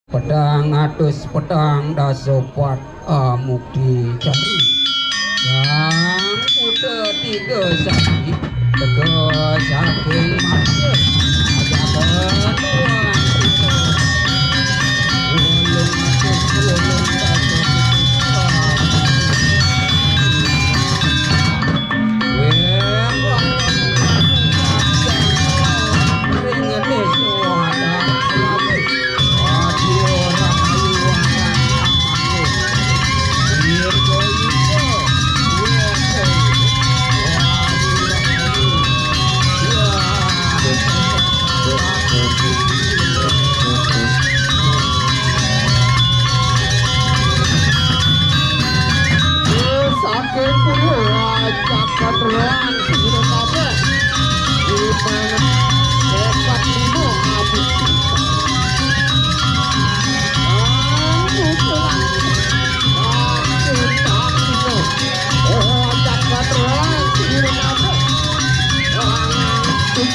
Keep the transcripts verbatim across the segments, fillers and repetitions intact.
Petang atus petang dasa pat amukti jari. Sang Buddha tiga sari, teka saking marga. Ajaken Tuhan Buddha. Wolung atus wolung dasa pitu. Saking pulo rajakan ruang sira kabeh. Lima, empat, lima, habis. Anu, pulang. Saking tak lima. Oh, rajakan ruang sira kabeh. Ruang, habis.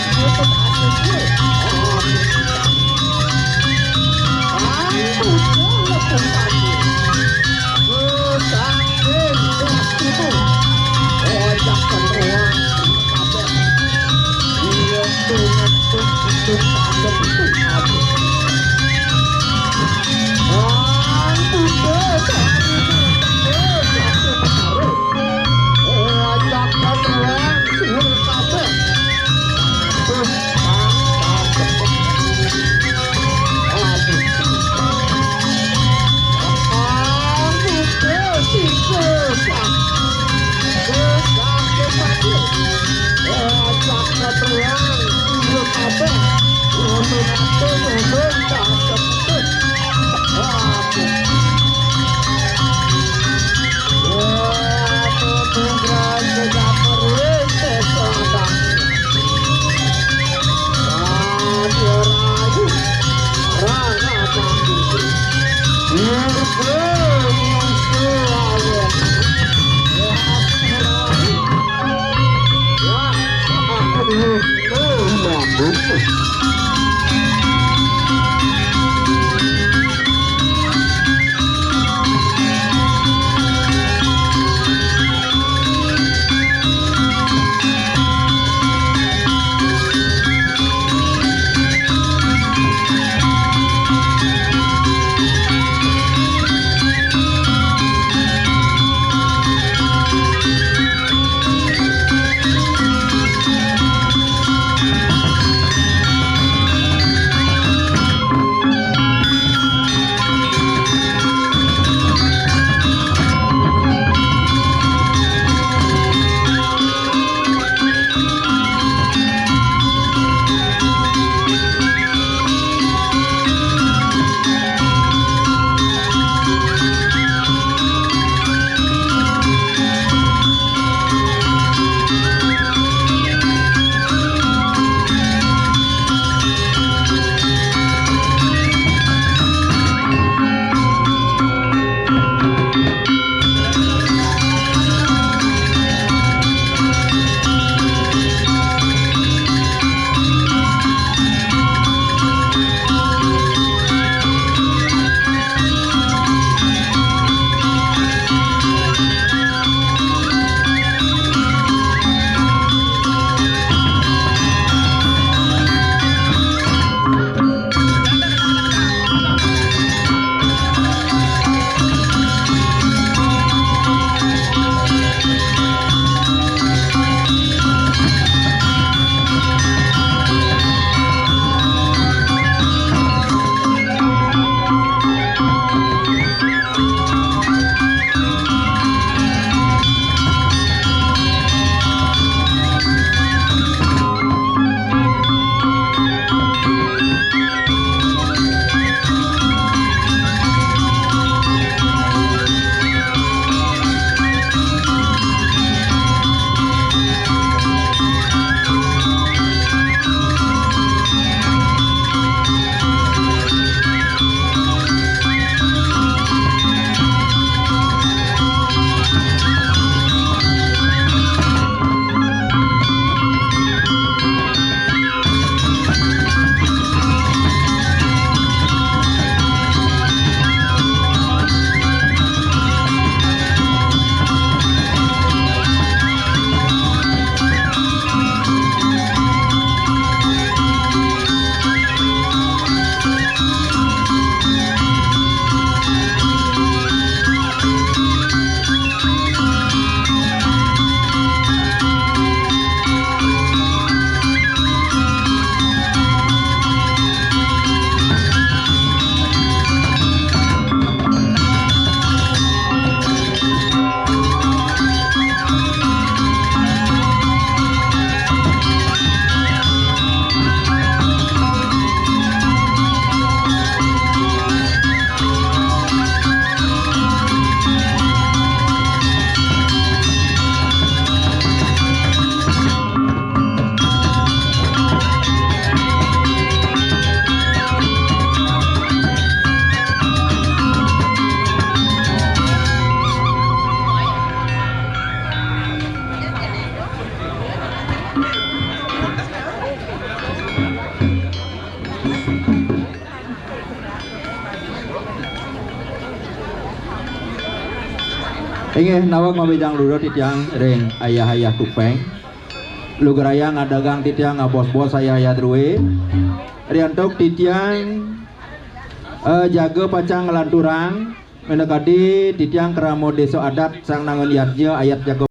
Inggih, naweg mabejang luda titiang ring ayah-ayah tupeng. Lugrayang ngadagang titiang ngabos-bos ayah-ayah drué. Riantuk titiang, eh, jaga pacang nglanturang, minakadi titiang krama désa adat Sang Nangun Yadnya ayat jaga